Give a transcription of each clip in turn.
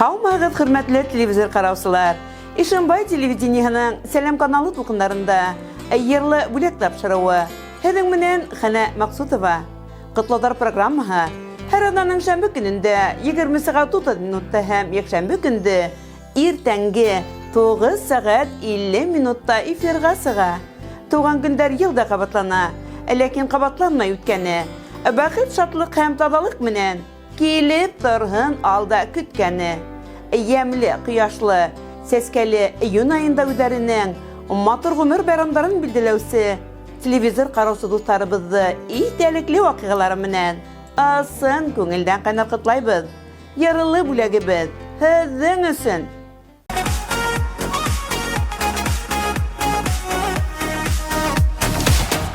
Һаумыһығыҙ, хөрмәтле телевизор ҡараусылар! Ишембай телевидениеһының Сәләм каналы тулҡындарында Йырлы бүләк тапшырыуы. Һеҙҙең менән Хәнә Мәҡсутова. Ҡотлауҙар программаһы һәр аҙнаның шәмбе көнөндә 20 сәғәт 30 минутта һәм йәкшәмбе көндө иртәнге 9 сәғәт 50 минутта эфирға сыға. Туған көндәр ел да ҡабатлана, ләкин ҡабатланмай үткәне. Бәхет, шатлыҡ һәм таҙалыҡ менән килеп торһон алда көткәне. Ямьле, кояшлы, сәскәле июнь аенда үҙҙәренең матур ғүмер байрамдарын билдәләүсе телевизор караучы дуҫтарыбыҙҙы иҫтәлекле ваҡиғалары менән ысын күңелдән ҡайнар ҡотлайбыҙ. Йырлы бүләгебеҙ һеҙҙең өсөн!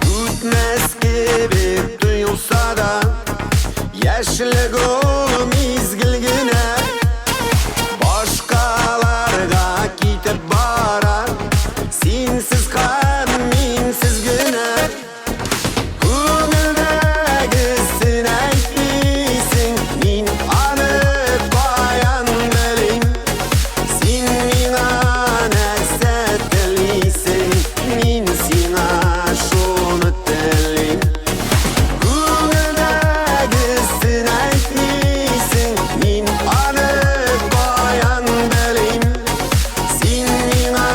Үтмәс кебек тоелса да, Яшьлек ул мизгел генә. Башкаларга китеп бара, Синсез һәм минсез генә. Күңелдәгесен әйтмисең, Мин аны каян белим? Син миңа нәрсә телисең, Мин сиңа шуны телим. Күңелдәгесен әйтмисең, Мин аны каян белим? Син миңа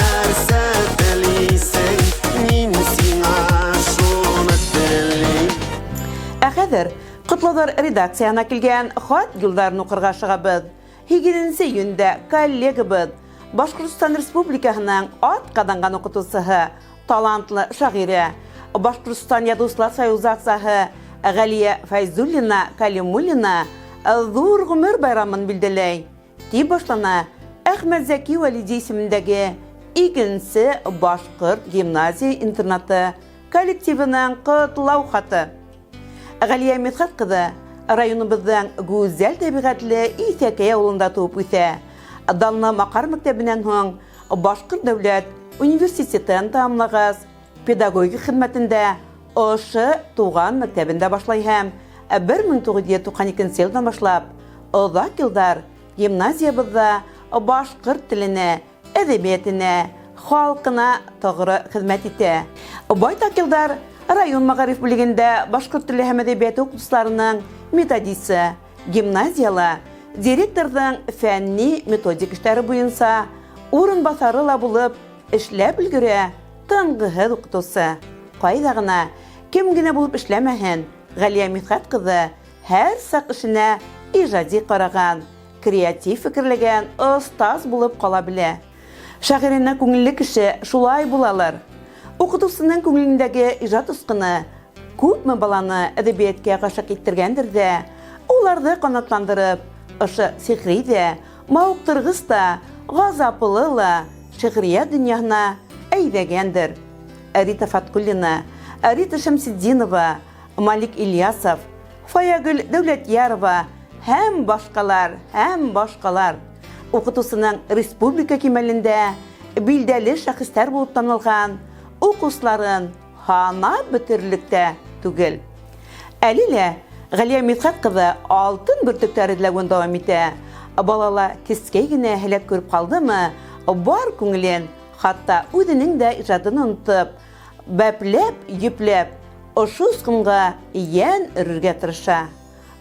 нәрсә телисең, Мин сиңа шуны телим. Ә хәҙер Ҡотлауҙар редакцияһына килгән хат юлдарын уҡырға ашығабыҙ. Һигеҙенсе июндә коллегабыҙ, Башҡортостан Республикаһының атҡаҙанған уҡытыусыһы, талантлы шағирә, Башҡортостан Яҙыусылар союзы ағзаһы Ғәлиә Фәйзуллина Кәлимуллина ҙур ғүмер байрамын билдәләй, дип башлана Әхмәтзәки Вәлиди исемендәге икенсе башҡорт гимназия-интернаты коллективының ҡотлау хаты. Галия Мидхәт кызы районыбызның гүзәл тәбигатьле Иҫәкәй авылында туып үҫә. Данлы Макар мәктәбеннән һуң Башкорт дәүләт университетын тәмамлагач, педагогик хезмәтен дә ошо туган мәктәбендә башлай һәм 1992 елдан башлап озак еллар гимназиябездә башкорт теленә, әдәбиятенә, халкына тогры хезмәт итә. Байтак еллар район мәгариф бүлегендә башкорт теле һәм әдәбияты укытучыларының методисты, гимназиялә директорның фәнни-методик эшләре буенча урынбасары ла булып эшләп өлгерә тынгыһыз укытучы. Кайда гына, кем генә булып эшләмәһен, Галия Мидхәт кызы һәрчак эшенә иҗади караган, креатив фикерләгән остаз булып кала белә. Шагыйрәнә күңелле кеше шулай булалыр. Укытучының күңелендәге иҗат очкыны күпме баланы әдәбияткә гашыйк иттергәндер дә, уларны канатландырып, ошо сихри дә, мавыктыргыч та, газаплы ла шигърият дөньяһына әйдәгәндер. Рита Фаткуллина, Рита Шәмсетдинова, Малик Ильясов, Фаягөл Дәүләтьярова һәм башкалар, һәм башкалар. Укытучының республика кимәлендә билдәле шәхесләр булып танылган укучыларын һанап бетерерлек тә түгел. Әле лә Галия Мидхәт кызы алтын бөртекләр эзләвен дәвам итә. Балала кечкәй генә һәләт күреп калдымы, бар күңелен, хатта үзенең дә иҗатын онытып, Бәпләп, йөпләп, ошо очкынга йән өрергә тырыша.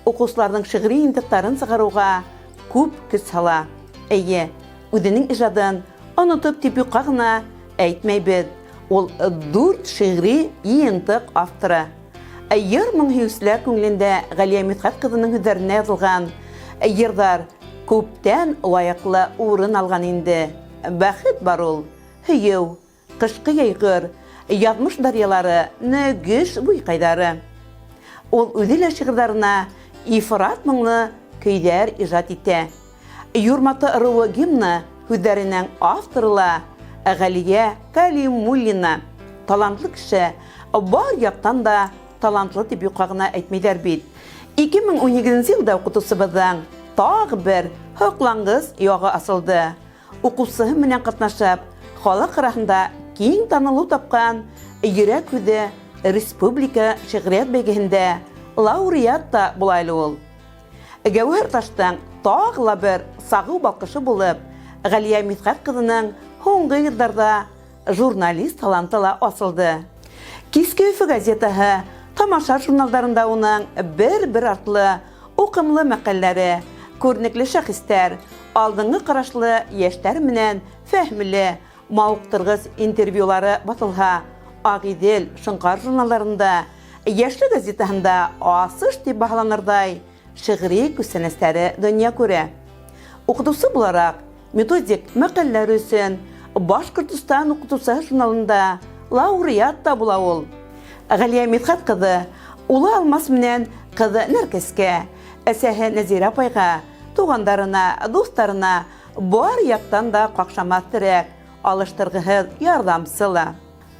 Укучыларның шигъри җыентыкларын чыгаруга күп көч сала. Әйе, үзенең иҗадын онытып дип юкка гына әйтмәйбез, ул дүрт шигъри җыентык авторы. Йыр-моң һөючеләр күңелендә Галия Мидхәт кызының һүзләренә язылган йырдар күптән лаеклы урын алган инде. Бәхет бар ул, һөю, Кышкы йәйгыр, язмыш дарьялары, Нөгеш буйкайлары. Ул үзе лә шигырьләренә ифрат моңлы көйләр иҗат итә. Юрматы ыруы гимны һүзләренең авторы ла Галия Кәлимуллина. Талантлы кеше, бар яктан да талантлы дип юкка гына әйтмиләр бит. 2017 елда укытучыбызның тагы бер һоклангыч ягы ачылды. Укучысы менән катнашып, халык арасында киң танылу тапкан Йөрәк һүзе республика шигърият бәйгеһендә лауреат та була әле ул. Гәүһәр таштың тагы ла бер сағыу балҡышы булып, Ғәлиә Мидхәт ҡыҙының һуңғы йылдарҙа журналист таланты ла асылды. Киске Өфө газетаһы, Тамаша журналдарында уның бер-бер артлы уҡымлы мәҡәләләре, күренекле шәхестәр, алдынғы ҡарашлы йәштәр менән фәһемле, мауыҡтырғыс интервьюлары баҫылһа, Ағиҙел, Шоңҡар журналдарында, Йәшлек газетаһында асыш тип баһаланырҙай шиғри күстәнәстәре донъя күрә. Уҡытыусы булараҡ, методик мәҡәләләре өсөн Башҡортостан уҡытыусыһы журналында лауреат та була ул. Ғәлиә Мидхәт ҡыҙы улы Алмас менән ҡыҙы Нәркәскә, әсәһе Нәзирә апайға, туғандарына, дуҫтарына бар яҡтан да ҡаҡшамаҫ терәк, алыштырғыһыҙ ярҙамсы ла.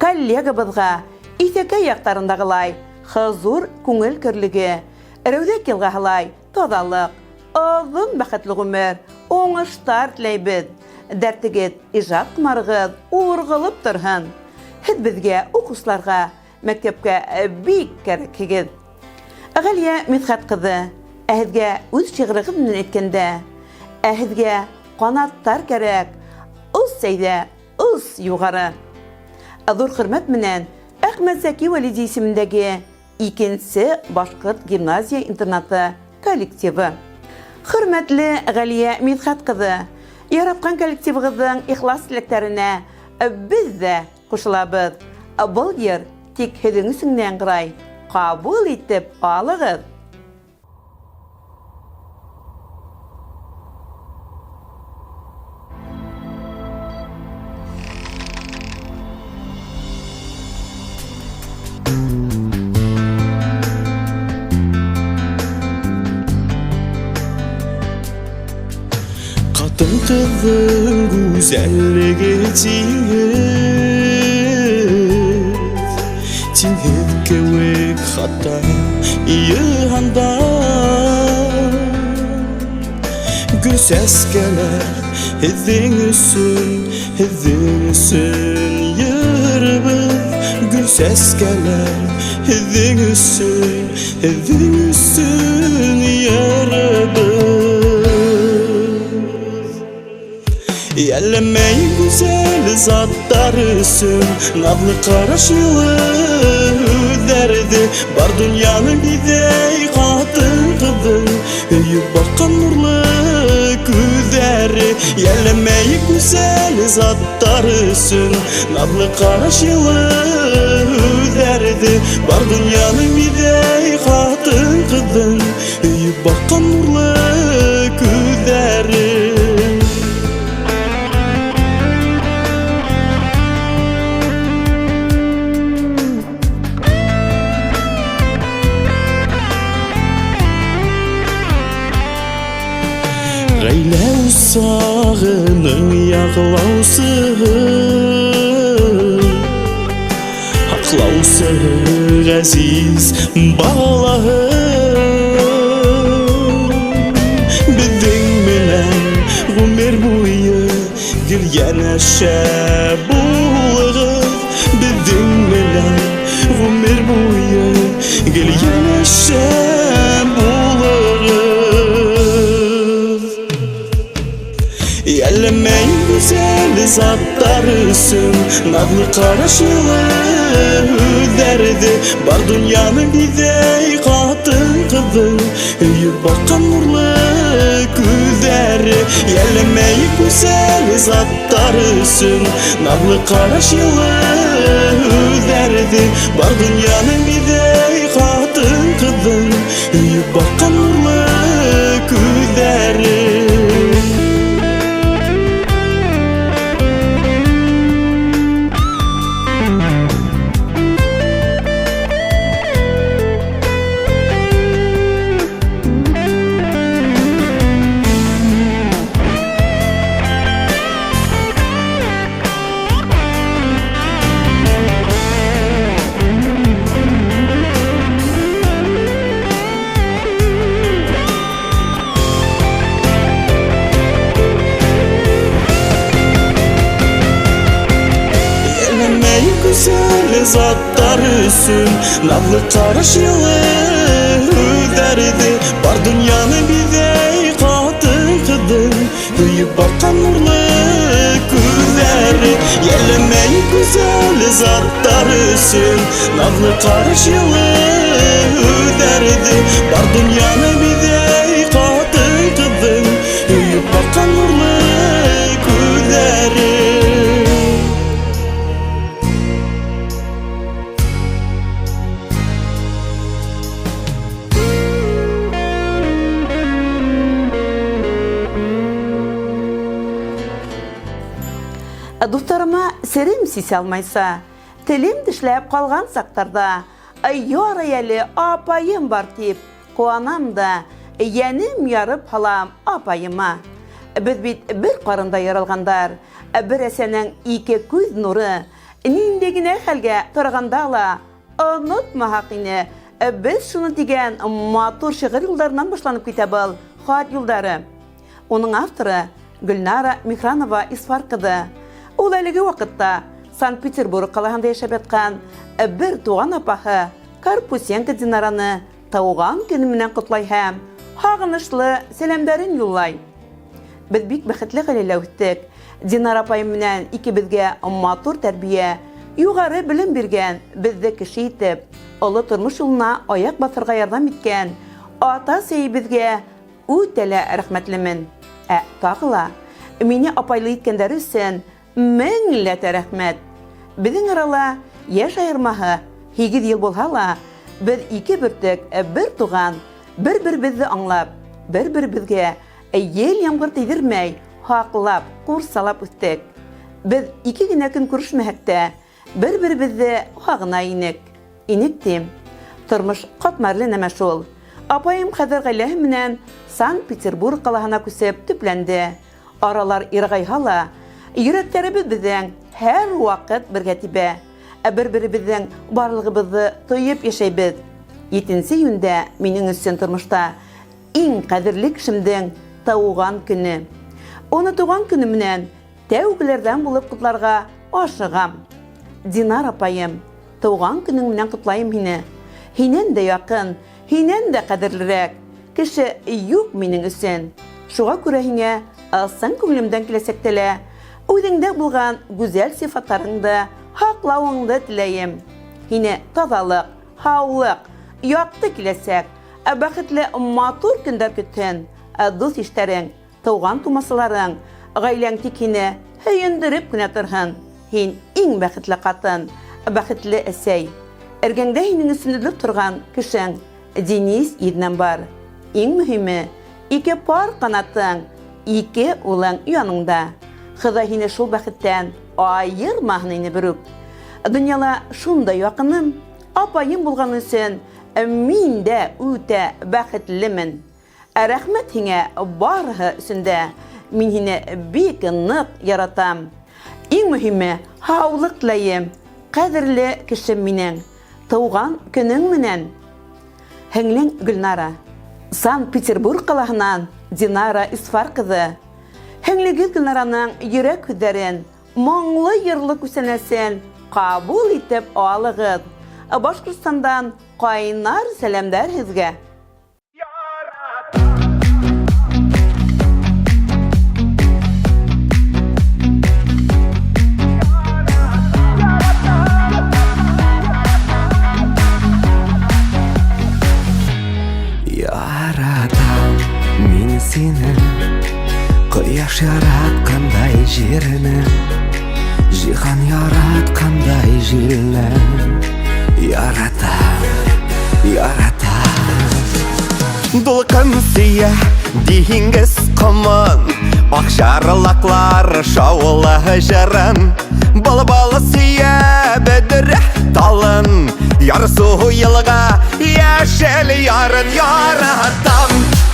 Коллегабыҙға Иҫәкәй яҡтарындағылай хозур күңел көрлөгө, Рәүҙәк йылғаһылай таҙалыҡ, оҙон бәхетле ғүмер, уңыштар теләйбеҙ. Дәртегеҙ, ижад ҡомарығыҙ урғылып торһон. Һеҙ беҙгә, уҡыусыларға, мәктәпкә бик кәрәкһегеҙ. Ғәлиә Мидхәт ҡыҙы, ә һеҙгә үҙ шиғырығыҙ менән әйткәндә, ә һеҙгә ҡанаттар кәрәк, ос әйҙә, ос юғары. Ҙур хөрмәт менән Әхмәтзәки Вәлиди исемендәге икенсе башҡорт гимназия-интернаты коллективы. Хөрмәтле Ғәлиә Мидхәт ҡыҙы, яратҡан коллективығыҙҙың ихлас теләктәренә беҙ ҙә ҡушылабыҙ. Был йыр тик һеҙҙең өсөн генә яңғырай, ҡабул итеп алығыҙ! Ҡатын-ҡыҙҙың гүзәллеге тиңһеҙ, Тиңһеҙ кеүек хатта йыһанда. Гөл сәскәләр һеҙҙең өсөн, һеҙҙең өсөн йырыбыҙ. Гөл сәскәләр һеҙҙең өсөн, һеҙҙең өсөн йырыбыҙ. Йәлләмәй гүзәл заттар өсөн Наҙлы ҡараш йылы һүҙҙәрҙе Бар донъяны биҙәй ҡатын-ҡыҙҙың Һөйөп баҡҡан нурлы күҙҙәре. Йәлләмәй гүзәл заттар өсөн Наҙлы ҡараш йылы һүҙҙәрҙе Бар донъяны биҙәй ҡатын-ҡыҙҙың Һөйөп баҡҡан нурлы күҙҙәре. Ғаилә усағының яҡлаусыһы, һаҡлаусыһы ғәзиз балаһы. Беҙҙең менән ғүмер буйы гел йәнәшә булығыҙ. Беҙҙең менән ғүмер буйы гел йәнәшә булығыҙ. Йәлләмәй гүзәл заттар өсөн Наҙлы ҡараш йылы һүҙҙәрҙе Бар донъяны биҙәй ҡатын-ҡыҙҙың Һөйөп баҡҡан нурлы күҙҙәре. Йәлләмәй гүзәл заттар өсөн Наҙлы ҡараш йылы һүҙҙәрҙе Бар донъяны биҙәй ҡатын-ҡыҙҙың Һөйөп баҡҡан нурлы күҙҙәре. Йәлләмәй гүзәл заттар өсөн Наҙлы ҡараш йылы һүҙҙәрҙе Бар донъяны биҙәй ҡатын-ҡыҙҙың Йәлләмәй гүзәл заттар өсөн Наҙлы ҡараш, йылы һүҙҙәрҙе. Бар донъяны биҙәй ҡатын-ҡыҙҙың Һөйөп баҡҡан нурлы күҙҙәре. Дуҫтарыма серем сисә алмайса, телем тешләп ҡалған саҡтарҙа, ярай әле апайым бар тип ҡыуанам да, йәнем ярып һалам апайыма. Беҙ бит бер ҡарында яралғандар, бер әсәнең ике күҙ нуры. Ниндәй генә хәлгә тарығанда ла онотмаһаҡ ине беҙ шуны тигән матур шиғыр юлдарынан башланып китә был хат юлдары. Уның авторы Гөлнара Михранова Исфар ҡыҙы. Ул әлеге ваҡытта Санкт-Петербург ҡалаһында йәшәп ятҡан бер туған апаһы Карпусенко Динараны тыуған көнө менән ҡотлай һәм һағынышлы сәләмдәрен юллай. Беҙ бик бәхетле ғаиләлә үҫтек. Динара апайым менән икебеҙгә матур тәрбиә, юғары белем биргән, беҙҙе кеше итеп, оло тормош юлына аяҡ баҫырға ярҙам иткән ата-әсәйебеҙгә үтә лә рәхмәтлемен. Ә тағы ла мине апайлы иткәндәре өсөн меңләтә рәхмәт. Беҙҙең арала йәш айырмаһы 8 йыл булһа ла, беҙ ике бөртөк, бер туған, бер-беребеҙҙе аңлап, бер-беребеҙгә ел-ямғыр тейҙермәй, һаҡлап, ҡурсалап үҫтек. Беҙ ике генә көн күрешмәһәк тә, бер-беребеҙҙе һағына инек. Инек тим. Тормош ҡатмарлы нәмә шул. Апайым хәҙер ғаиләһе менән Санкт-Петербург ҡалаһына күсеп төпләнде. Аралар ирағайһа ла, йөрәктәребеҙ беҙҙең һәр ваҡыт бергә тибә. Ә бер-беребеҙҙең барлығыбыҙҙы тойоп йәшәйбеҙ. 7 июндә минең өсөн тормошта иң ҡәҙерле кешемдең тыуған көнө. Уны тыуған көнө менән тәүгеләрҙән булып ҡотларға ашығам. Динар апайым, тыуған көнөң менән ҡотлайым һине. Һинән дә яҡын, һинән дә ҡәҙерлерәк кеше юҡ минең өсөн. Шуға күрә һиңә ысын күңелемдән киләсәктә лә үҙеңдә булған гүзәл сифаттарыңды һаҡлауыңды теләйем. Һине таҙалыҡ, һаулыҡ, яҡты киләсәк, бәхетле матур көндәр көтһөн. Дуҫ-иштәрең, тыуған тумасаларың, ғаиләң тик һине һөйөндөрөп кенә торһон. Һин иң бәхетле ҡатын, бәхетле әсәй. Эргәңдә һинең өсөн өҙөлөп торған кешең Денис еҙнәң бар. Иң мөһиме, ике пар ҡанатың, ике улың яныңда. Хоҙай һине шул бәхеттән айырмаһын ине берүк. Донъяла шундай яҡыным, апайым булған өсөн мин дә үтә бәхетлемен. Рәхмәт һиңә барыһы өсөн дә. Мин һине бик ныҡ яратам. Иң мөһиме, һаулыҡ теләйем. Ҡәҙерле кешем минең. Тыуған көнөң менән. Һеңлең Гөлнара. Санкт-Петербург ҡалаһынан Динара Исфар ҡыҙы. Һеңлегеҙ Гөлнараның йөрәк һүҙҙәрен, моңло йырлы күсәнәсен ҡабул итеп алығыҙ. Башҡортостандан ҡайнар сәләмдәр һеҙгә. Яратам мин һине, ҡояш яратҡандай ерне, жиһан яратҡандай елне. Яратам, яратам. Дулҡын сөйә диңгеҙ ҡомон, Аҡшарлаҡлар шаулы жырын, Был-был сөйә бөҙрә талын, Ярсыу йылға йәшел ярын. Яратам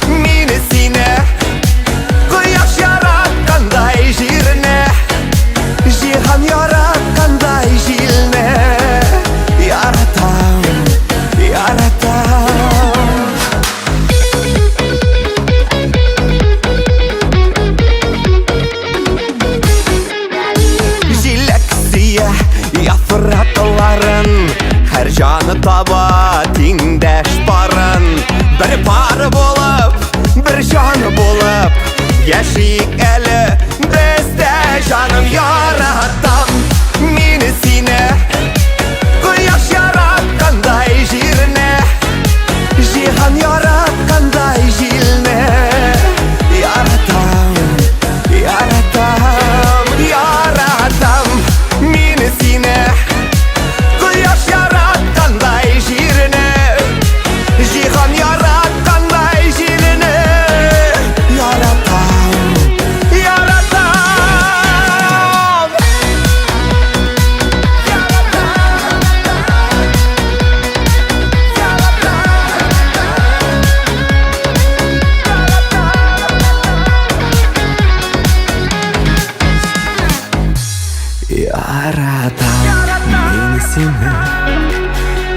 мин һине, ҡояш яратҡандай ерне, жиһан яратҡандай елне. Яратам, яратам. Жиләк сөйә яфраҡларын, һәр җаны таба тиңдәш парын. Бер пар булып, бер җан булып, яшик әле без дә, җаным. Яратам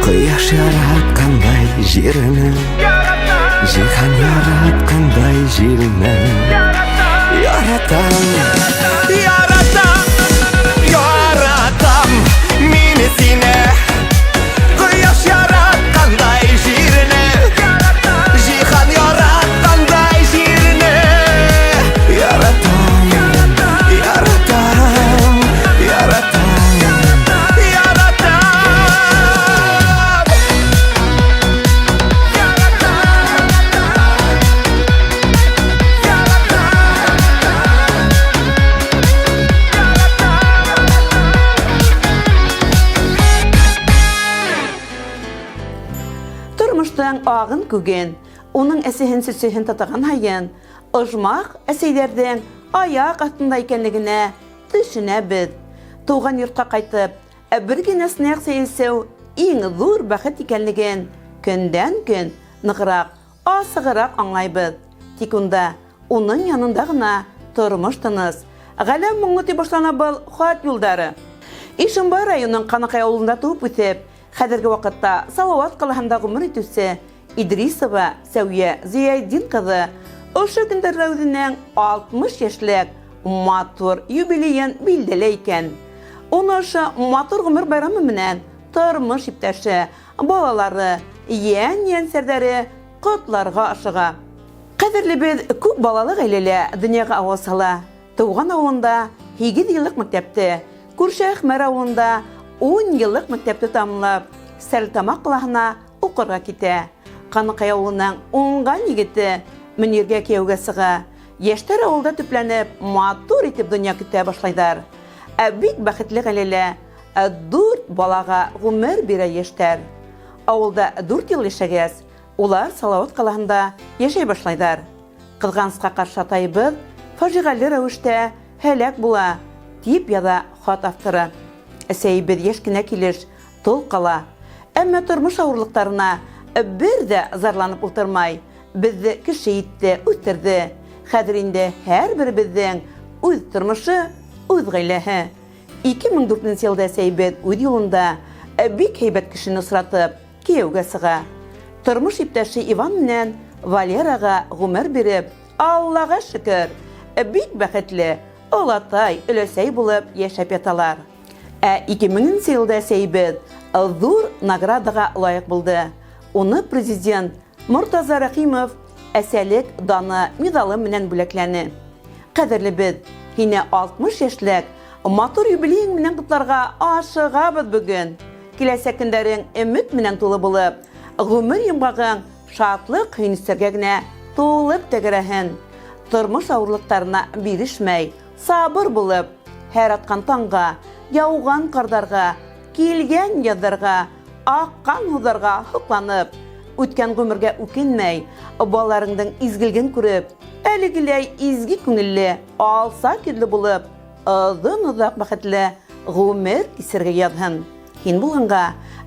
Ҡояш яратҡандай җирне, Җиһан яраткандай җилне. Яратам, яратам, яратам мин сине. Кояш яраткандай җирне, Җиһан яраткандай җирне. Яратам, яратам, яратам, яратам. Тормоштоң ағын күген, уның әсеһен сөсөһөн татыған һайын, ожмах әсәйҙәрҙең аяҡ аҫтында икәнлегенә төшөнәбеҙ. Тыуған йортҡа ҡайтып, бер генә сынаяҡ сәй эсеү иң ҙур бәхет икәнлеген көндән-көн нығыраҡ, асығыраҡ аңлайбыҙ. Тик унда, уның янында ғына тормош тыныс, ғаләм моңло тип башлана был хат юлдары. Ишембай районының Ҡанаҡай ауылында тыуып үҫеп, хәҙерге ваҡытта Салауат ҡалаһында ғүмер итеүсе Идрисова Сәүиә Зыяетдин ҡыҙы ошо көндәрҙә үҙенең 60 йәшлек матур юбилейын билдәләй икән. Уны ошо матур ғүмер байрамы менән тормош иптәше, балалары, йән-йәнсәрҙәре ҡотларға ашыға. Ҡәҙерлебеҙ күп балалы ғаиләлә донъяға ауаз һала. Тыуған ауылында һигеҙ йыллыҡ мәктәпте, күрше Әхмәр ауылында ун йыллыҡ мәктәпте тамамлап, Стәрлетамаҡ ҡалаһына уҡырға китә. Ҡаныҡай ауылының уңған егете Мөниргә кейәүгә сыға. Йәштәр ауылда төпләнеп, матур итеп донъя көтә башлайҙар. Ә бик бәхетле ғаиләлә дүрт балаға ғүмер бирә йәштәр. Ауылда дүрт йыл йәшәгәс, улар Салауат ҡалаһында йәшәй башлайҙар. Ҡыҙғанысҡа ҡаршы атайыбыҙ фажиғәле рәүештә һәләк була, тип яҙа хат авторы. Әсәйебеҙ йәш кенә килеш тол ҡала. Әммә тормош ауырлыҡтарына бер ҙә зарланып ултырмай, беҙҙе кеше итте, үҫтерҙе. Хәҙер инде һәр беребеҙҙең үҙ тормошо, үҙ ғаиләһе. 2004 йылда әсәйебеҙ үҙ юлында бик һәйбәт кешене осратып, кейәүгә сыға. Тормош иптәше Иван менән Валераға ғүмер биреп, Аллаға шөкөр, бик бәхетле, олатай, өләсәй булып йәшәп яталар. Ә 2000 нсе йылда әсәйебеҙ ҙур наградаға лайыҡ булды. Уны президент Мортаза Рәхимов Әсәлек даны миҙалы менән бүләкләне. Ҡәҙерлебеҙ, һине 60 йәшлек матур юбилейың менән ҡотларға ашығабыҙ бөгөн. Киләсәк көндәрең өмөт менән тулы булып, ғүмер йомғағың шатлыҡ-һөйөнөстәргә генә тулып тәгәрәһен. Тормош ауырлыҡтарына бирешмәй, сабыр булып, һәр атҡан таңға, яуған ҡарҙарға, килгән яҙҙарға, аҡҡан һыуҙарға һоҡланып, үткән ғүмергә үкенмәй, балаларыңдың изгелеген күреп, әлегеләй изге күңелле, алсаҡ йөҙлө булып, оҙон-оҙаҡ бәхетле ғүмер кисерергә яҙһын. Һин булғанға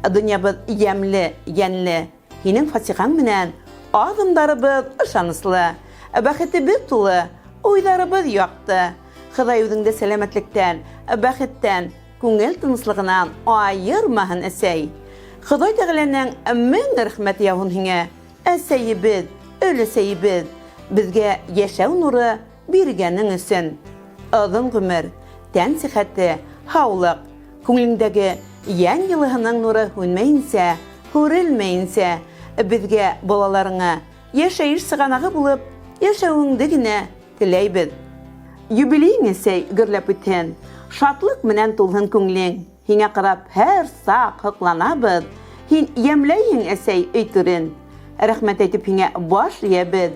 донъябыҙ йәмле, йәнле. Һинең фатихаң менән аҙымдарыбыҙ ышаныслы, бәхетебеҙ тулы, уйҙарыбыҙ яҡты. Хоҙай үҙеңде сәләмәтлектән, бәхеттән, күңел тыныслығынан айырмаһын, әсәй. Хоҙай Тәғәләнең мең рәхмәте яуһын һиңә, әсәйебеҙ, өләсәйебеҙ, беҙгә йәшәү нуры биргәнең өсөн. Оҙон ғүмер, тән сихәте, һаулыҡ, күңелеңдәге йән йылыһының нуры һүнмәйенсә, һүрелмәйенсә, беҙгә, балаларыңа, йәшәйеш сығанағы булып йәшәүеңде генә теләйбеҙ. Юбилейың, әсәй, гөрләп үтһен, шатлыҡ менән тулһын күңелең. Һиңә ҡарап һәр саҡ һоҡланабыҙ, Һин йәмләйһең, әсәй, өй түрен. Рәхмәт әйтеп һиңә баш эйәбеҙ,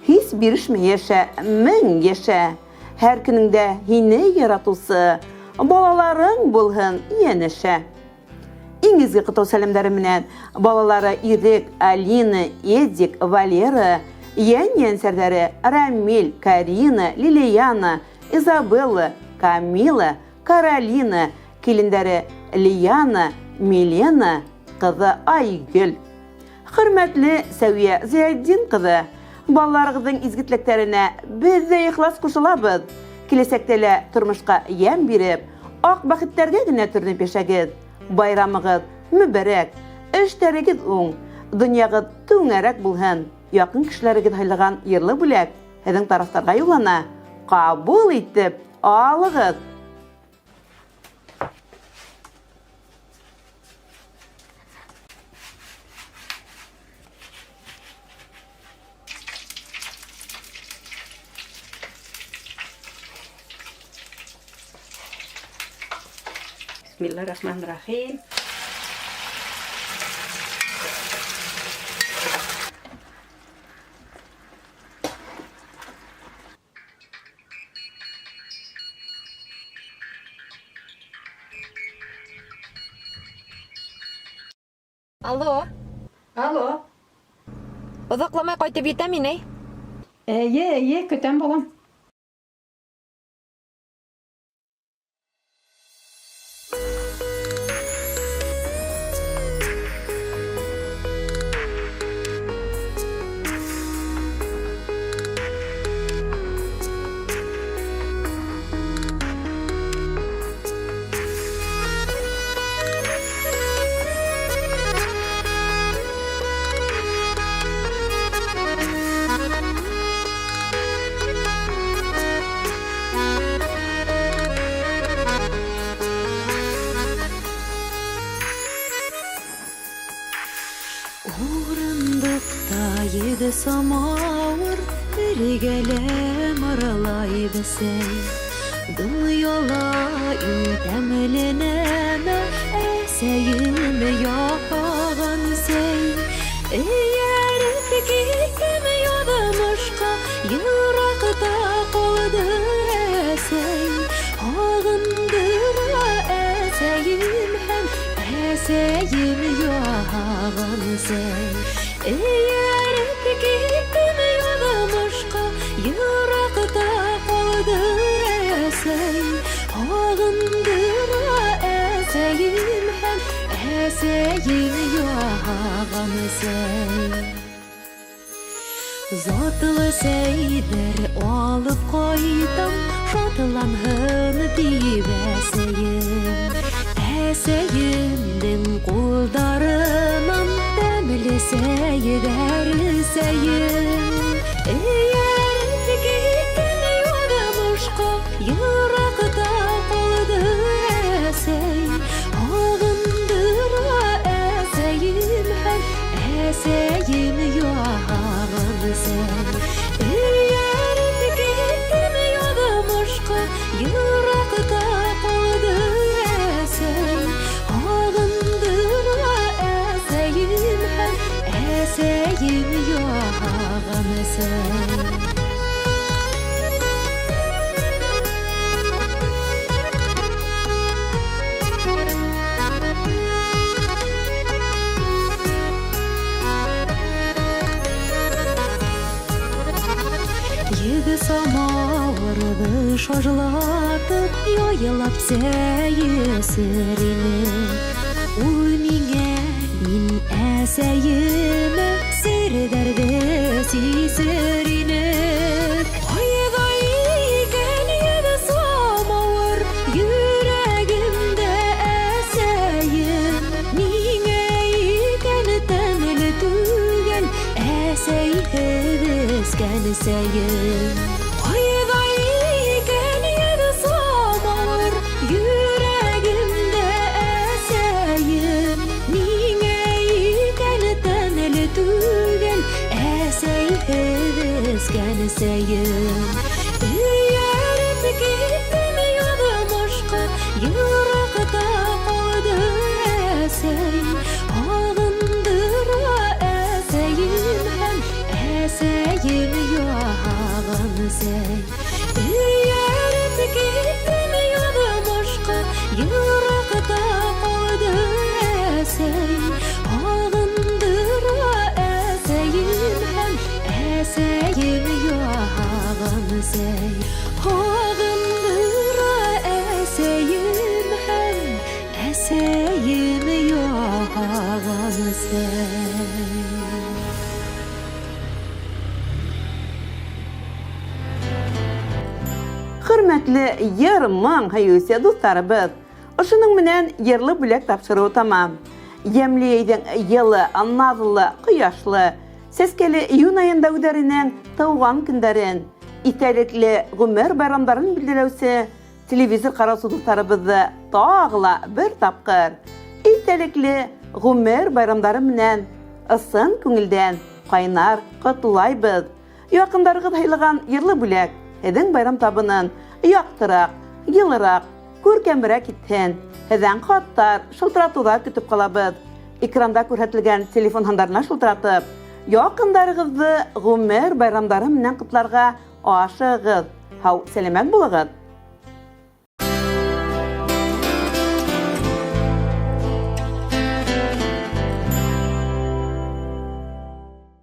Һис бирешмәй йәшә, мең йәшә. Һәр көнөңдә һине яратыусы балаларың булһын янәшә. Иң изге котлау сәламнәре менән балалары Ирек, Алина, Эдик, Валера, йән-йәнсәрҙәре Рамиль, Карина, Лилиана, Изабелла, Камила, Каролина, килендәре Лиана, Милена, кызы Айгөл. Хөрмәтле Сәвия Зыятдин кызы, балаларыгызның изге теләкләренә без дә ихлас кушылабыз. Киләчәктә лә тормышка ямь биреп, ак бәхетләргә генә төренеп яшәгез. Байрамыгыз мөбарәк! Эштәрегеҙ уң, донъяғыҙ түңәрәк булһын. Яҡын кешеләрегеҙ һайлаған йырлы бүләк һеҙҙең тарафтарға юллана. Ҡабул итеп алығыҙ. Бисмиллахиррахманиррахим. Алло. Алло. Оҙаҡламай ҡайтып етәм, инәй. Эйе, эйе, көтәм, балам. Урындыҡта еҙ самауыр, Эргәлә мырлай бесәй. Донъяла иң тәмле нәмә Әсәйем яһаған сәй. Эйәреп киттем яҙмышҡа, Йыраҡта ҡалды әсәй. Һағындыра әсәйем һәм әсәйем яһаған сәй. Эйәреп киттем яҙмышҡа, Йыраҡта ҡалды әсәй. Һағындыра әсәйем һәм әсәйем яһаған сәй. Затлы сәйҙәр алып ҡайтам, Шатланһын тип әсәйем. Әсәйемдең ҡулдарынан тәмле сәйҙәр эсәйем. Эйәреп киттем яҙмышҡа, Йыраҡта ҡалды әсәй. Һағындыра әсәйем һәм әсәйем яһаған сәй. Эйәреп киттем яҙмышҡа, Йыраҡта ҡалды әсәй. Һағындыра әсәйем һәм әсәйем яһаған сәй. Еҙ самауырҙы шажлатып, Яйлап сәй эсер инек. Ул миңә, мин әсәйемә Серҙәрҙе сисер инек. Ҡайҙа икән еҙ самауыр, Йөрәгемдә әсәйем. Миңә икән тәмле түгел Әсәйһеҙ эскән сәйем. Ҡайҙа икән еҙ самауыр, Йөрәгемдә әсәйем. Миңә икән тәмле түгел Әсәйһеҙ эскән сәйем. Эйәреп киттем яҙмышҡа, Йыраҡта ҡалды әсәй. Һағындыра әсәйем һәм әсәйем яһаған сәй. Эйәреп киттем яҙмышҡа, Йыраҡта ҡалды әсәй. Һағындыра әсәйем һәм әсәйем яһаған сәй. Һағындыра әсәйем һәм әсәйем яһаған сәй. Хөрмәтле йыр-моң һөйөүсе дуҫтарыбыҙ, ошоноң менән йырлы бүләк тапшырыуы тамам. Ямьле йәйҙең йылы, наҙлы, ҡояшлы, сәскәле июнь айында үҙҙәренең тыуған көндәрен, иҫтәлекле ғүмер байрамдарын билдәләүсе телевизор ҡараусы дуҫтарыбыҙҙы тағы ла бер тапҡыр иҫтәлекле ғүмер байрамдары менән ысын күңелдән ҡайнар ҡотлайбыҙ. Яҡындарығыҙ һыйлаған йырлы бүләк һеҙҙең байрам табынын яҡтыраҡ, йылыраҡ, күркәмерәк итһен. Һеҙҙән хаттар, шылтыратыуҙар көтөп ҡалабыҙ. Экранда күрһәтелгән телефон һандарына шылтыратып, яҡындарығыҙҙы ғүмер байрамдары менән ҡотларға ашығығыҙ. Һау, сәләмәт булығыҙ!